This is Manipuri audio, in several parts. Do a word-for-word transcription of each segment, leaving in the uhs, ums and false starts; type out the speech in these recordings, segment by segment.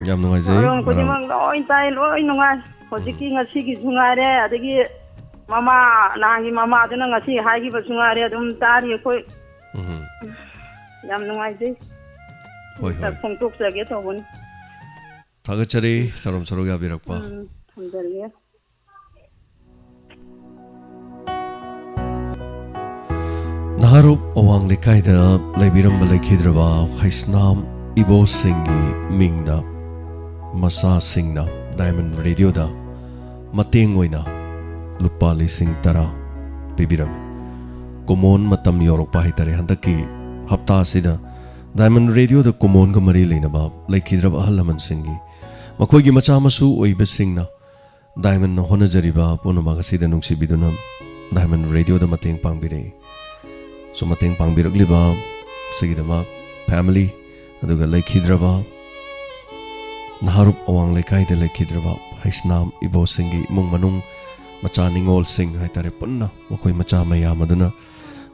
ꯌꯥꯝ ꯅꯨꯡꯉꯥꯏꯖꯩ꯫ ꯃꯔꯣꯟ ꯃꯔꯝ- ꯈꯨꯗꯤꯡꯃꯛ ꯂꯣꯏ ꯇꯥꯏ, ꯂꯣꯏ ꯅꯨꯡꯉꯥꯏ꯫ ꯍꯧꯖꯤꯛꯀꯤ ꯉꯁꯤꯒꯤꯁꯨ ꯉꯥꯏꯔꯦ, ꯑꯗꯒꯤ ꯃꯃꯥ, ꯅꯍꯥꯟꯒꯤ ꯃꯃꯥꯗꯨꯅ ꯉꯁꯤ ꯍꯥꯏꯈꯤꯕꯁꯨ ꯉꯥꯏꯔꯦ, ꯑꯗꯨꯝ ꯇꯥꯔꯤ ꯑꯩꯈꯣꯏ꯫ ꯎꯝ꯫ ꯌꯥꯝ ꯅꯨꯡꯉꯥꯏꯖꯩ꯫ ꯍꯣꯏ, ꯍꯣꯏ꯫ ꯐꯣꯡꯗꯣꯛꯆꯒꯦ ꯇꯧꯕꯅꯤ꯫ ꯊꯥꯒꯠꯆꯔꯤ ꯊꯧꯔꯝ ꯁꯔꯨꯛ ꯌꯥꯕꯤꯔꯛꯄ꯫ ꯎꯝ, ꯊꯝꯖꯔꯒꯦ꯫ ꯅꯍꯥꯔꯨꯞ ꯑꯋꯥꯡ ꯂꯩꯀꯥꯏꯗ ꯂꯩꯕꯤꯔꯝꯕ ꯂꯩꯈꯤꯗ꯭ꯔꯕ ꯍꯩꯁꯅꯥꯝ ꯏꯕꯣꯁꯤꯡꯒꯤ ꯃꯤꯡꯗ ꯃꯆꯥꯁꯤꯡꯅ ꯗꯥꯏꯃꯟ ꯔꯦꯗꯤꯑꯣꯗ ꯃꯇꯦꯡ ꯑꯣꯏꯅ ꯂꯨꯄꯥ ꯂꯤꯁꯤꯡ ꯇꯔꯥ ꯄꯤꯕꯤꯔꯝꯃꯤ꯫ ꯀꯨꯃꯣꯟ ꯃꯇꯝ ꯌꯧꯔꯛꯄ ꯍꯥꯏꯇꯥꯔꯦ, ꯍꯟꯗꯛꯀꯤ ꯍꯞꯇꯥ ꯑꯁꯤꯗ ꯗꯥꯏꯃꯟ ꯔꯦꯗꯤꯑꯣꯗ ꯀꯨꯃꯣꯟꯒ ꯃꯔꯤ ꯂꯩꯅꯕ ꯂꯩꯈꯤꯗ꯭ꯔꯕ ꯑꯍꯜ ꯂꯃꯟꯁꯤꯡꯒꯤ, ꯃꯈꯣꯏꯒꯤ ꯃꯆꯥ ꯃꯁꯨ ꯑꯣꯏꯕꯁꯤꯡꯅ ꯗꯥꯏꯃꯟꯅ ꯍꯣꯠꯅꯖꯔꯤꯕ ꯄꯨꯝꯅꯃꯛ ꯑꯁꯤꯗ ꯅꯨꯡꯁꯤꯕꯤꯗꯨꯅ ꯗꯥꯏꯃꯟ ꯔꯦꯗꯤꯑꯣꯗ ꯃꯇꯦꯡ ꯄꯥꯡꯕꯤꯔꯛꯏ꯫ ꯁꯨꯝ ꯃꯇꯦꯡ ꯄꯥꯡꯕꯤꯔꯛꯂꯤꯕ ꯑꯁꯤꯒꯤꯗꯃꯛ ꯐꯦꯃꯤꯂꯤ, ꯑꯗꯨꯒ ꯂꯩꯈꯤꯗ꯭ꯔꯕ ꯅꯍꯥꯔꯨꯞ ꯑꯋꯥꯡ ꯂꯩꯀꯥꯏꯗ ꯂꯩꯈꯤꯗ꯭ꯔꯕ ꯍꯩꯁꯅꯥꯝ ꯏꯕꯣꯁꯤꯡꯒꯤ ꯏꯃꯨꯡ ꯃꯅꯨꯡ, ꯃꯆꯥ ꯅꯤꯉꯣꯜꯁꯤꯡ ꯍꯥꯏꯇꯥꯔꯦ, ꯄꯨꯟꯅ ꯃꯈꯣꯏ ꯃꯆꯥ ꯃꯌꯥꯝ ꯑꯗꯨꯅ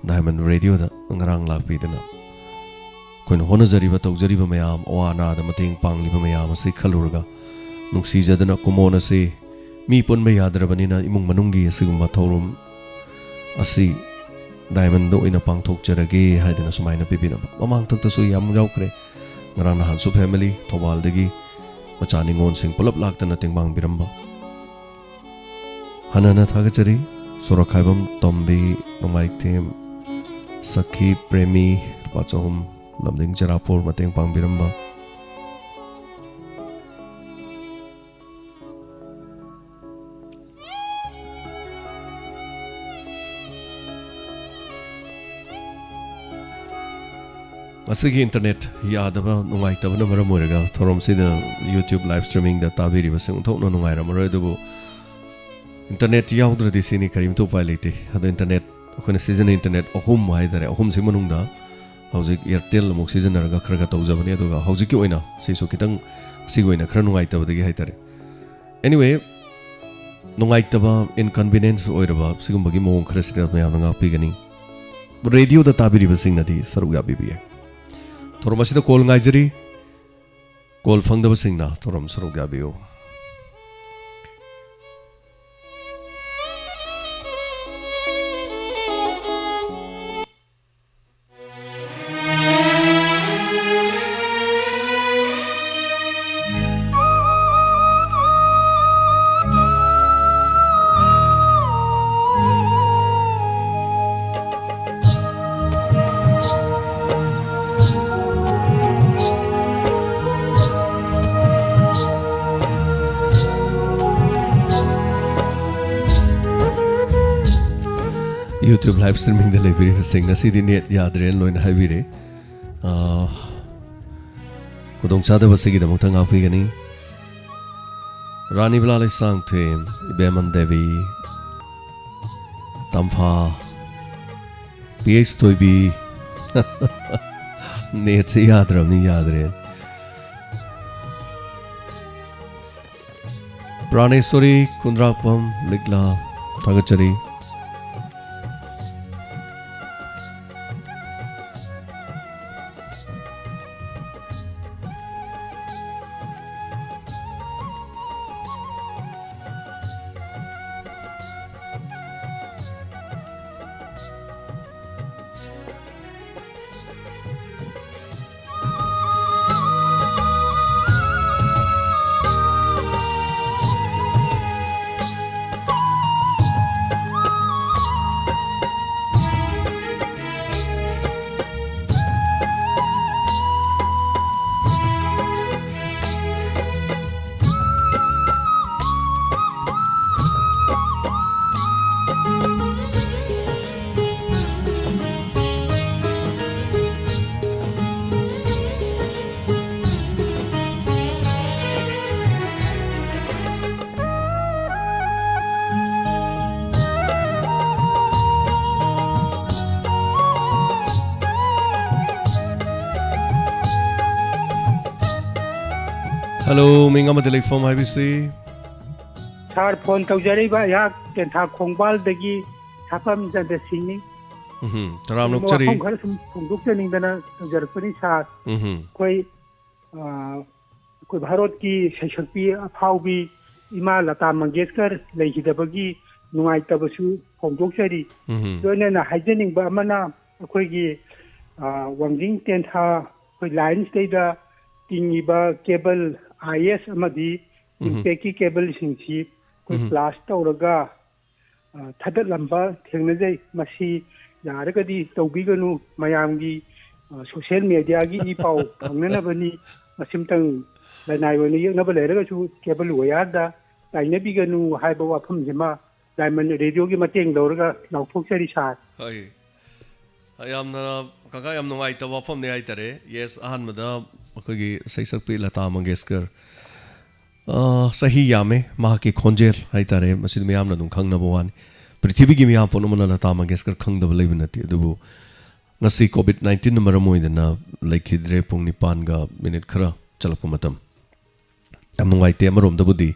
ꯗꯥꯏꯃꯟ ꯔꯦꯗꯤꯑꯣꯗ ꯉꯔꯥꯡ ꯂꯥꯛꯄꯤꯗꯅ ꯑꯩꯈꯣꯏꯅ ꯍꯣꯠꯅꯖꯔꯤꯕ, ꯇꯧꯖꯔꯤꯕ ꯃꯌꯥꯝ, ꯑꯋꯥ ꯑꯅꯥꯗ ꯃꯇꯦꯡ ꯄꯥꯡꯂꯤꯕ ꯃꯌꯥꯝ ꯑꯁꯤ ꯈꯜꯂꯨꯔꯒ ꯅꯨꯡꯁꯤꯖꯗꯅ ꯀꯨꯃꯣꯟ ꯑꯁꯤ ꯃꯤ ꯄꯨꯟꯕ ꯌꯥꯗ꯭ꯔꯕꯅꯤꯅ ꯏꯃꯨꯡ ꯃꯅꯨꯡꯒꯤ ꯑꯁꯤꯒꯨꯝꯕ ꯊꯧꯔꯝ ꯑꯁꯤ ꯗꯥꯏꯃꯟꯗ ꯑꯣꯏꯅ ꯄꯥꯡꯊꯣꯛꯆꯔꯒꯦ ꯍꯥꯏꯗꯅ ꯁꯨꯃꯥꯏꯅ ꯄꯤꯕꯤꯔꯝꯕ꯫ ꯃꯃꯥꯡꯊꯛꯇꯁꯨ ꯌꯥꯝ ꯌꯥꯎꯈ꯭ꯔꯦ꯫ ꯉꯔꯥꯡ ꯅꯍꯥꯟꯁꯨ ꯐꯦꯃꯤꯂꯤ ꯊꯧꯕꯥꯜꯗꯒꯤ ꯃꯆꯥ ꯅꯤꯉꯣꯜꯁꯤꯡ ꯄꯨꯂꯞ ꯂꯥꯛꯇꯅ ꯇꯦꯡꯕꯥꯡꯕꯤꯔꯝꯕ꯫ ꯍꯟꯅ ꯍꯟꯅ ꯊꯥꯒꯠꯆꯔꯤ꯫ ꯁꯣꯔꯣꯛꯈꯥꯏꯕꯝ ꯇꯣꯝꯕꯤ, ꯅꯣꯡꯃꯥꯏꯊꯦꯝ ꯁꯈꯤ ꯄ꯭ꯔꯦꯃꯤ, ꯂꯨꯄꯥ ꯆꯍꯨꯝ, ꯂꯝꯗꯤꯡ ꯆꯦꯔꯥꯄꯨꯔ ꯃꯇꯦꯡ ꯄꯥꯡꯕꯤꯔꯝꯕ꯫ ꯃꯁꯤꯒꯤ ꯏꯟꯇꯔꯅꯦꯠ ꯌꯥꯗꯕ, ꯅꯨꯡꯉꯥꯏꯇꯕꯅ ꯃꯔꯝ ꯑꯣꯏꯔꯒ ꯊꯧꯔꯝꯁꯤꯗ YouTube live streamingꯗ ꯇꯥꯕꯤꯔꯤꯕꯁꯤꯡ ꯑꯣꯟꯊꯣꯛꯅ ꯅꯨꯡꯉꯥꯏꯔꯝꯃꯔꯣꯏ, ꯑꯗꯨꯕꯨ ꯏꯟꯇꯔꯅꯦꯠ ꯌꯥꯎꯗ꯭ꯔꯗꯤ ꯁꯤꯅꯤ, ꯀꯔꯤꯝꯇ ꯎꯄꯥꯏ ꯂꯩꯇꯦ꯫ ꯑꯗꯣ ꯏꯟꯇꯔꯅꯦꯠ, ꯑꯩꯈꯣꯏꯅ ꯁꯤꯖꯤꯟꯅꯩ ꯏꯟꯇꯔꯅꯦꯠ ꯑꯍꯨꯝ ꯍꯥꯏꯇꯥꯔꯦ, ꯑꯍꯨꯝꯁꯤ ꯃꯅꯨꯡꯗ ꯍꯧꯖꯤꯛ Airtel ꯑꯃꯨꯛ ꯁꯤꯖꯤꯟꯅꯔꯒ ꯈꯔ ꯈꯔ ꯇꯧꯖꯕꯅꯤ, ꯑꯗꯨꯒ ꯍꯧꯖꯤꯛꯀꯤ ꯑꯣꯏꯅ ꯁꯤꯁꯨ ꯈꯤꯇꯪ ꯑꯁꯤꯒꯤ ꯑꯣꯏꯅ ꯈꯔ ꯅꯨꯡꯉꯥꯏꯇꯕꯗꯒꯤ ꯍꯥꯏꯇꯥꯔꯦ꯫ Anyway, ꯅꯨꯡꯉꯥꯏꯇꯕ, inconvenience ꯑꯣꯏꯔꯕ ꯁꯤꯒꯨꯝꯕꯒꯤ ꯃꯑꯣꯡ ꯈꯔꯁꯤꯗ ꯃꯌꯥꯝꯅ ꯉꯥꯛꯄꯤꯒꯅꯤ꯫ ꯔꯦꯗꯤꯑꯣꯗ ꯇꯥꯕꯤꯔꯤꯕꯁꯤꯡꯅꯗꯤ ꯁꯔꯨꯛ ꯌꯥꯕꯤꯕ ꯌꯥꯏ꯫ ꯊꯧꯔꯝ ꯑꯁꯤꯗ ꯀꯣꯜ ꯉꯥꯏꯖꯔꯤ꯫ ꯀꯣꯜ ꯐꯪꯗꯕꯁꯤꯡꯅ ꯊꯧꯔꯝ ꯁꯔꯨꯛ ꯌꯥꯕꯤꯌꯨ꯫ YouTube live streamingꯗ ꯂꯩꯕꯤꯔꯤꯕꯁꯤꯡ, ꯉꯁꯤꯗꯤ net ꯌꯥꯗ꯭ꯔꯦꯅ ꯂꯣꯏꯅ ꯍꯥꯏꯕꯤꯔꯦ꯫ ꯑꯥ, ꯈꯨꯗꯣꯡꯆꯥꯗꯕꯁꯤꯒꯤꯗꯃꯛꯇ ꯉꯥꯛꯄꯤꯒꯅꯤ꯫ ꯔꯥꯅꯤꯕꯂꯥ ꯂꯩꯁꯥꯡꯊꯦꯝ, ꯏꯕꯦꯝꯃꯟ ꯗꯦꯕꯤ, ꯇꯝꯐꯥ, ꯄꯤ ꯑꯩꯆ ꯊꯣꯏꯕꯤ꯫ Netꯁꯦ ꯌꯥꯗ꯭ꯔꯕꯅꯤ, ꯌꯥꯗ꯭ꯔꯦ꯫ ꯄ꯭ꯔꯥꯅꯦꯁꯣꯔꯤ ꯀꯨꯟꯗ꯭ꯔꯥꯛꯄꯝ ꯂꯤꯛꯂꯥ, ꯊꯥꯒꯠꯆꯔꯤ꯫ Hello, ꯃꯤꯡ ꯑꯃꯗꯤ ꯂꯩꯐꯝ ꯍꯥꯏꯕꯤꯁꯤ꯫ Sir, phone ꯇꯧꯖꯔꯛꯏꯕ ꯑꯩꯍꯥꯛ ꯇꯦꯟꯊꯥ ꯈꯣꯡꯕꯥꯜꯗꯒꯤ ꯁꯥꯄꯝ ꯆꯟꯗ꯭ꯔ ꯁꯤꯡꯅꯤ꯫ ꯎꯝꯍꯨꯝ, ꯇꯔꯥꯝꯅ ꯑꯣꯛꯆꯔꯤ꯫ ꯋꯥꯐꯝ ꯈꯔ ꯁꯨꯝ ꯐꯣꯡꯗꯣꯛꯆꯅꯤꯡꯗꯅ ꯇꯧꯖꯔꯛꯄꯅꯤ, sir꯫ ꯎꯝꯍꯨꯝ꯫ ꯑꯩꯈꯣꯏ, ꯑ, ꯚꯥꯔꯠꯀꯤ ꯁꯩꯁꯛꯄꯤ ꯑꯐꯥꯎꯕꯤ ꯏꯃꯥ ꯂꯇꯥ ꯃꯪꯒꯦꯁꯀꯔ ꯂꯩꯈꯤꯗꯕꯒꯤ ꯅꯨꯡꯉꯥꯏꯇꯕꯁꯨ ꯐꯣꯡꯗꯣꯛꯆꯔꯤ꯫ ꯎꯝ꯫ ꯂꯣꯏꯅꯅ ꯍꯥꯏꯖꯅꯤꯡꯕ ꯑꯃꯅ, ꯑꯩꯈꯣꯏꯒꯤ, ꯑ, ꯋꯥꯡꯖꯤꯡ ꯇꯦꯟꯊꯥ, ꯑꯩꯈꯣꯏ ꯂꯥꯏꯟꯁꯤꯗꯩꯗ ꯇꯤꯡꯉꯤꯕ ꯀꯦꯕꯜ, ꯑꯥꯏ ꯑꯦꯁ ꯑꯃꯗꯤ ꯎꯝ꯫ ꯏꯝꯄꯦꯛꯀꯤ ꯀꯦꯕꯜꯁꯤꯡꯁꯤ ꯑꯩꯈꯣꯏ ꯎꯝ꯫ ꯄ꯭ꯂꯥꯁ ꯇꯧꯔꯒ, ꯑ, ꯊꯥꯗꯠꯂꯝꯕ ꯊꯦꯡꯅꯖꯩ꯫ ꯃꯁꯤ ꯌꯥꯔꯒꯗꯤ ꯇꯧꯕꯤꯒꯅꯨ꯫ ꯃꯌꯥꯝꯒꯤ, ꯑ, ꯁꯣꯁꯤꯌꯦꯜ ꯃꯦꯗꯤꯌꯥꯒꯤ ꯏ ꯄꯥꯎ ꯐꯪꯅꯅꯕꯅꯤ꯫ ꯃꯁꯤꯝꯇꯪ ꯂꯅꯥꯏ ꯑꯣꯏꯅ ꯌꯦꯛꯅꯕ ꯂꯩꯔꯒꯁꯨ ꯀꯦꯕꯜ ꯋꯥꯌꯔꯗ ꯇꯥꯏꯅꯕꯤꯒꯅꯨ ꯍꯥꯏꯕ ꯋꯥꯐꯝꯁꯤꯃ ꯗꯥꯏꯃꯟ ꯔꯦꯗꯤꯑꯣꯒꯤ ꯃꯇꯦꯡ ꯂꯧꯔꯒ ꯂꯥꯎꯊꯣꯛꯆꯔꯤ, ꯁꯥꯔ꯫ ꯍꯣꯏ꯫ ꯌꯥꯝꯅ, ꯀꯀꯥ, ꯌꯥꯝ ꯅꯨꯡꯉꯥꯏꯇꯕ ꯋꯥꯐꯝꯅꯦ ꯍꯥꯏꯇꯥꯔꯦ꯫ ꯌꯦꯁ, ꯑꯍꯥꯟꯕꯗ ꯑꯩꯈꯣꯏꯒꯤ ꯁꯩꯁꯛꯄꯤ ꯂꯇꯥ ꯃꯪꯒꯦꯁꯀꯔ, ꯑ, ꯆꯍꯤ ꯌꯥꯝꯃꯦ, ꯃꯍꯥꯛꯀꯤ ꯈꯣꯟꯖꯦꯜ ꯍꯥꯏꯇꯥꯔꯦ, ꯃꯁꯤꯗꯤ ꯃꯌꯥꯝꯅ ꯑꯗꯨꯝ ꯈꯪꯅꯕ ꯋꯥꯅꯤ꯫ ꯄ꯭ꯔꯤꯊꯤꯕꯤꯒꯤ ꯃꯤꯌꯥꯝ ꯄꯨꯝꯅꯃꯛꯅ ꯂꯇꯥ ꯃꯪꯒꯦꯁꯀꯔ ꯈꯪꯗꯕ ꯂꯩꯕ ꯅꯠꯇꯦ꯫ ꯑꯗꯨꯕꯨ ꯉꯁꯤ ꯀꯣꯚꯤꯗ ꯅꯥꯏꯟꯇꯤꯟꯅ ꯃꯔꯝ ꯑꯣꯏꯗꯅ ꯂꯩꯈꯤꯗ꯭ꯔꯦ, ꯄꯨꯡ ꯅꯤꯄꯥꯟꯒ ꯃꯤꯅꯤꯠ ꯈꯔ ꯆꯠꯂꯛꯄ ꯃꯇꯝ꯫ ꯌꯥꯝ ꯅꯨꯡꯉꯥꯏꯇꯦ ꯑꯃꯔꯣꯝꯗꯕꯨꯗꯤ꯫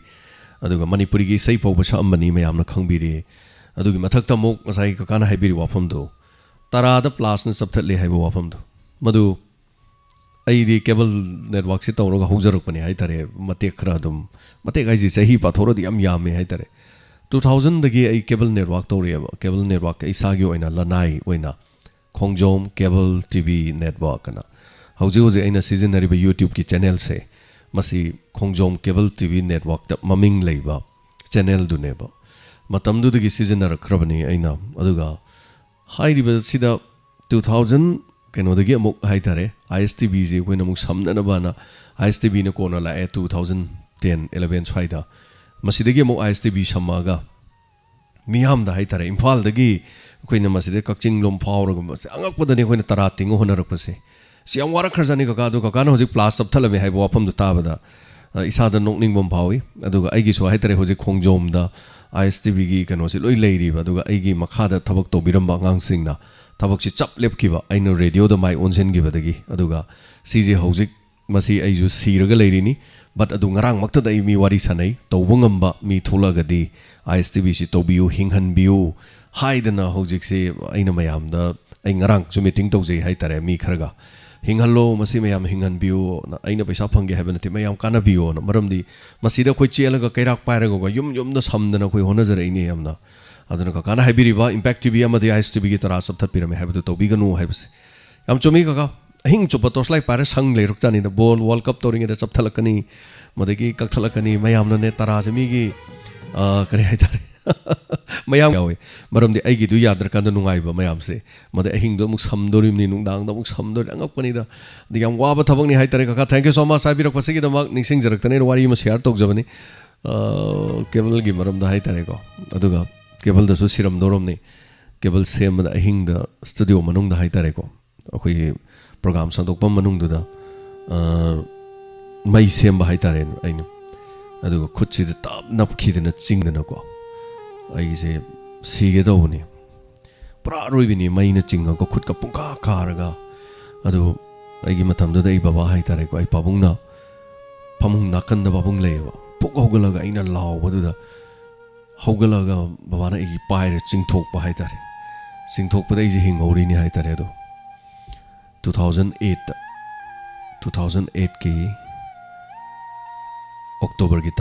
ꯑꯗꯨꯒ ꯃꯅꯤꯄꯨꯔꯤꯒꯤ ꯏꯁꯩ ꯐꯥꯎꯕ ꯁꯛꯑꯝꯕꯅꯤ, ꯃꯌꯥꯝꯅ ꯈꯪꯕꯤꯔꯤ꯫ ꯑꯗꯨꯒꯤ ꯃꯊꯛꯇ ꯑꯃꯨꯛ ꯉꯁꯥꯏ ꯀꯀꯥꯅ ꯍꯥꯏꯕꯤꯔꯤꯕ ꯋꯥꯐꯝꯗꯣ, ꯇꯔꯥꯗ ꯄ꯭ꯂꯥꯁꯅ ꯆꯞꯊꯠꯂꯦ ꯍꯥꯏꯕ ꯋꯥꯐꯝꯗꯣ, ꯃꯗꯨ ꯑꯩꯗꯤ ꯀꯦꯕꯜ ꯅꯦꯠꯋꯥꯛꯁꯦ ꯇꯧꯔꯒ ꯍꯧꯖꯔꯛꯄꯅꯦ ꯍꯥꯏꯇꯥꯔꯦ꯫ ꯃꯇꯦꯛ ꯈꯔ ꯑꯗꯨꯝ, ꯃꯇꯦꯛ ꯍꯥꯏꯁꯦ ꯆꯍꯤ ꯄꯥꯊꯣꯛꯑꯗꯤ ꯌꯥꯝ ꯌꯥꯝꯃꯦ ꯍꯥꯏꯇꯥꯔꯦ꯫ ꯇꯨ ꯊꯥꯎꯖꯟꯗꯒꯤ ꯑꯩ ꯀꯦꯕꯜ ꯅꯦꯠꯋꯥꯛ ꯇꯧꯔꯛꯑꯦꯕ꯫ ꯀꯦꯕꯜ ꯅꯦꯠꯋꯥꯛ ꯏꯁꯥꯒꯤ ꯑꯣꯏꯅ ꯂꯅꯥꯏ ꯑꯣꯏꯅ ꯈꯣꯡꯖꯣꯝ ꯀꯦꯕꯜ ꯇꯤ ꯚꯤ ꯅꯦꯠꯋꯥꯛ ꯑꯅ꯫ ꯍꯧꯖꯤꯛ ꯍꯧꯖꯤꯛ ꯑꯩꯅ ꯁꯤꯖꯤꯟꯅꯔꯤꯕ YouTubeꯀꯤ ꯆꯦꯅꯦꯜꯁꯦ, ꯃꯁꯤ ꯈꯣꯡꯖꯣꯝ ꯀꯦꯕꯜ ꯇꯤ ꯚꯤ ꯅꯦꯠꯋꯥꯛꯇ ꯃꯃꯤꯡ ꯂꯩꯕ ꯆꯦꯅꯦꯜꯗꯨꯅꯦꯕ꯫ ꯃꯇꯝꯗꯨꯗꯒꯤ ꯁꯤꯖꯤꯟꯅꯔꯛꯈ꯭ꯔꯕꯅꯤ ꯑꯩꯅ꯫ ꯑꯗꯨꯒ ꯍꯥꯏꯔꯤꯕꯁꯤꯗ ꯇꯨ ꯊꯥꯎꯖꯟ ꯀꯩꯅꯣꯗꯒꯤ ꯑꯃꯨꯛ ꯍꯥꯏꯇꯥꯔꯦ, ꯑꯥꯏ ꯑꯦꯁ ꯇꯤ ꯚꯤꯁꯤ ꯑꯩꯈꯣꯏꯅ ꯑꯃꯨꯛ ꯁꯝꯅꯅꯕꯅ, ꯑꯥꯏ ꯑꯦꯁ ꯇꯤ ꯚꯤꯅ ꯀꯣꯟꯅ ꯂꯥꯛꯑꯦ, ꯇꯨ ꯊꯥꯎꯖꯟ ꯇꯦꯟ, ꯏꯂꯚꯦꯟ ꯁ꯭ꯋꯥꯏꯗ꯫ ꯃꯁꯤꯗꯒꯤ ꯑꯃꯨꯛ ꯑꯥꯏ ꯑꯦꯁ ꯇꯤ ꯚꯤ ꯁꯝꯃꯛꯑꯒ ꯃꯤꯌꯥꯝꯗ ꯍꯥꯏꯇꯥꯔꯦ, ꯏꯝꯐꯥꯜꯗꯒꯤ ꯑꯩꯈꯣꯏꯅ ꯃꯁꯤꯗ ꯀꯛꯆꯤꯡ ꯂꯣꯝ ꯐꯥꯎꯔꯒ, ꯃꯁꯤ ꯑꯉꯛꯄꯗꯅꯤ ꯑꯩꯈꯣꯏꯅ ꯇꯔꯥ ꯇꯤꯡꯉ ꯍꯣꯠꯅꯔꯛꯄꯁꯦ꯫ ꯁꯤ ꯌꯥꯝ ꯋꯥꯔꯛꯈ꯭ꯔꯖꯥꯠꯅꯤ ꯀꯀꯥ꯫ ꯑꯗꯣ ꯀꯀꯥꯅ ꯍꯧꯖꯤꯛ ꯄ꯭ꯂꯥꯁ ꯆꯞꯊꯠꯂꯝꯃꯦ ꯍꯥꯏꯕ ꯋꯥꯐꯝꯗꯣ ꯇꯥꯕꯗ, ꯑ, ꯏꯁꯥꯗ ꯅꯣꯛꯅꯤꯡꯕ ꯑꯃ ꯐꯥꯎꯏ꯫ ꯑꯗꯨꯒ ꯑꯩꯒꯤꯁꯨ ꯍꯥꯏꯇꯥꯔꯦ, ꯍꯧꯖꯤꯛ ꯈꯣꯡꯖꯣꯝꯗ ꯑꯥꯏ ꯑꯦꯁ ꯇꯤ ꯚꯤꯒꯤ ꯀꯩꯅꯣꯁꯤ ꯂꯣꯏ ꯂꯩꯔꯤꯕ, ꯑꯗꯨꯒ ꯑꯩꯒꯤ ꯃꯈꯥꯗ ꯊꯕꯛ ꯇꯧꯕꯤꯔꯝꯕ ꯑꯉꯥꯡꯁꯤꯡꯅ ꯊꯕꯛꯁꯤ ꯆꯞ ꯂꯦꯞꯈꯤꯕ, ꯑꯩꯅ ꯔꯦꯗꯤꯑꯣꯗ ꯃꯥꯏ ꯑꯣꯟꯁꯤꯟꯈꯤꯕꯗꯒꯤ꯫ ꯑꯗꯨꯒ ꯁꯤꯁꯦ ꯍꯧꯖꯤꯛ, ꯃꯁꯤ ꯑꯩꯁꯨ ꯁꯤꯔꯒ ꯂꯩꯔꯤꯅꯤ, but ꯑꯗꯨ ꯉꯔꯥꯡꯃꯛꯇꯗ ꯑꯩ ꯃꯤ ꯋꯥꯔꯤ ꯁꯥꯟꯅꯩ, ꯇꯧꯕ ꯉꯝꯕ ꯃꯤ ꯊꯣꯛꯂꯛꯑꯒꯗꯤ ꯑꯥꯏ ꯑꯦꯁ ꯇꯤ ꯚꯤꯁꯤ ꯇꯧꯕꯤꯌꯨ, ꯍꯤꯡꯍꯟꯕꯤꯌꯨ ꯍꯥꯏꯗꯅ ꯍꯧꯖꯤꯛꯁꯦ ꯑꯩꯅ ꯃꯌꯥꯝꯗ, ꯑꯩ ꯉꯔꯥꯡꯁꯨ ꯃꯤꯇꯤꯡ ꯇꯧꯖꯩ ꯍꯥꯏꯇꯥꯔꯦ, ꯃꯤ ꯈꯔꯒ꯫ "ꯍꯤꯡꯍꯜꯂꯣ, ꯃꯁꯤ ꯃꯌꯥꯝ ꯍꯤꯡꯍꯟꯕꯤꯌꯨꯅ, ꯑꯩꯅ ꯄꯩꯁꯥ ꯐꯪꯒꯦ ꯍꯥꯏꯕ ꯅꯠꯇꯦ, ꯃꯌꯥꯝ ꯀꯥꯟꯅꯕꯤꯌꯣꯅ"꯫ ꯃꯔꯝꯗꯤ ꯃꯁꯤꯗ ꯑꯩꯈꯣꯏ ꯆꯦꯜꯂꯒ ꯀꯩꯔꯥꯛ ꯄꯥꯏꯔꯒꯀꯣ, ꯌꯨꯝ ꯌꯨꯝꯗ ꯁꯝꯗꯅ ꯑꯩꯈꯣꯏ ꯍꯣꯠꯅꯖꯔꯛꯏꯅꯦ ꯌꯥꯝꯅ꯫ ꯑꯗꯨꯅ ꯀꯀꯥꯅ ꯍꯥꯏꯕꯤꯔꯤꯕ ꯏꯝꯄꯦꯛ ꯇꯤ ꯚꯤ ꯑꯃꯗꯤ ꯑꯥꯏ ꯑꯦꯁ ꯇꯤ ꯚꯤꯒꯤ ꯇꯔꯥ ꯆꯞꯊꯠꯄꯤꯔꯝꯃꯦ ꯍꯥꯏꯕꯗꯨ ꯇꯧꯕꯤꯒꯅꯨ ꯍꯥꯏꯕꯁꯦ ꯌꯥꯝ ꯆꯨꯝꯃꯤ ꯀꯀꯥ꯫ ꯑꯍꯤꯡ ꯆꯨꯞꯄ ꯇꯣꯔꯆ ꯂꯥꯏꯠ ꯄꯥꯏꯔ ꯁꯪ ꯂꯩꯔꯛꯆꯥꯅꯤꯗ꯫ ꯕꯣꯜ, ꯋꯥꯔꯜ ꯀꯞ ꯇꯧꯔꯤꯉꯩꯗ ꯆꯞꯊꯠꯂꯛꯀꯅꯤ, ꯃꯗꯒꯤ ꯀꯛꯊꯠꯂꯛꯀꯅꯤ꯫ ꯃꯌꯥꯝꯅꯅꯦ, ꯇꯔꯥꯁꯦ ꯃꯤꯒꯤ, ꯑ, ꯀꯔꯤ ꯍꯥꯏꯇꯥꯔꯦ, ꯃꯌꯥꯝ ꯌꯥꯎꯋꯦ꯫ ꯃꯔꯝꯗꯤ ꯑꯩꯒꯤꯗꯨ ꯌꯥꯗ꯭ꯔꯀꯥꯟꯗ ꯅꯨꯡꯉꯥꯏꯕ ꯃꯌꯥꯝꯁꯦ, ꯃꯗꯩ ꯑꯍꯤꯡꯗꯣ ꯑꯃꯨꯛ ꯁꯝꯗꯣꯔꯤꯕꯅꯤ, ꯅꯨꯡꯗꯥꯡꯗ ꯑꯃꯨꯛ ꯁꯝꯗꯣꯔꯤ, ꯑꯉꯛꯄꯅꯤꯗ꯫ ꯑꯗ ꯌꯥꯝ ꯋꯥꯕ ꯊꯕꯛꯅꯤ ꯍꯥꯏꯇꯥꯔꯦ ꯀꯀꯥ꯫ Thank you so much ꯍꯥꯏꯕꯤꯔꯛꯄꯁꯤꯒꯤꯗꯃꯛ꯫ ꯅꯤꯡꯁꯤꯡꯖꯔꯛꯇꯅ ꯑꯩꯅ ꯋꯥꯔꯤ ꯑꯃ ꯁꯤꯌꯥꯔ ꯇꯧꯖꯕꯅꯤ, ꯑ, ꯀꯦꯕꯜꯒꯤ ꯃꯔꯝꯗ ꯍꯥꯏꯇꯥꯔꯦꯀꯣ꯫ ꯑꯗꯨꯒ ꯀꯦꯕꯜꯗꯁꯨ ꯁꯤꯔꯝꯗꯧꯔꯝꯅꯤ꯫ ꯀꯦꯕꯜ ꯁꯦꯝꯕꯗ ꯑꯍꯤꯡꯗ ꯁ꯭ꯇꯨꯗꯤꯑꯣ ꯃꯅꯨꯡꯗ ꯍꯥꯏꯇꯥꯔꯦꯀꯣ, ꯑꯩꯈꯣꯏꯒꯤ ꯄ꯭ꯔꯣꯒꯥꯝ ꯁꯟꯗꯣꯛꯐꯝ ꯃꯅꯨꯡꯗꯨꯗ, ꯑ, ꯃꯩ ꯁꯦꯝꯕ ꯍꯥꯏꯇꯥꯔꯦ ꯑꯩꯅ꯫ ꯑꯗꯨꯒ ꯈꯨꯠꯁꯤꯗ ꯇꯞ ꯅꯞꯈꯤꯗꯅ ꯆꯤꯡꯗꯅꯀꯣ, ꯑꯩꯁꯦ ꯁꯤꯒꯦ ꯇꯧꯕꯅꯤ꯫ ꯄꯨꯔꯥ ꯑꯔꯣꯏꯕꯤꯅꯤ, ꯃꯩꯅ ꯆꯤꯡꯉꯒ ꯈꯨꯠꯀ ꯄꯨꯡꯀꯥ ꯀꯥꯔꯒ꯫ ꯑꯗꯨ ꯑꯩꯒꯤ ꯃꯇꯝꯗꯨꯗ ꯑꯩ ꯕꯕꯥ ꯍꯥꯏꯇꯥꯔꯦꯀꯣ, ꯑꯩ ꯄꯥꯕꯨꯡꯅ, ꯐꯃꯨꯡ ꯅꯥꯀꯟꯗ ꯄꯥꯕꯨꯡ ꯂꯩꯌꯦꯕ, ꯐꯨꯛ ꯍꯧꯒꯠꯂꯒ ꯑꯩꯅ ꯂꯥꯎꯕꯗꯨꯗ ꯍꯧꯒꯠꯂꯒ ꯕꯕꯥꯅ ꯑꯩꯒꯤ ꯄꯥꯏꯔ ꯆꯤꯡꯊꯣꯛꯄ ꯍꯥꯏꯇꯥꯔꯦ꯫ ꯆꯤꯡꯊꯣꯛꯄꯗ ꯑꯩꯁꯦ ꯍꯤꯡꯍꯧꯔꯤꯅꯤ ꯍꯥꯏꯇꯥꯔꯦ꯫ ꯑꯗꯣ two thousand eight, two thousand eight ꯀꯤ ꯑꯣꯛꯇꯣꯕꯔꯒꯤ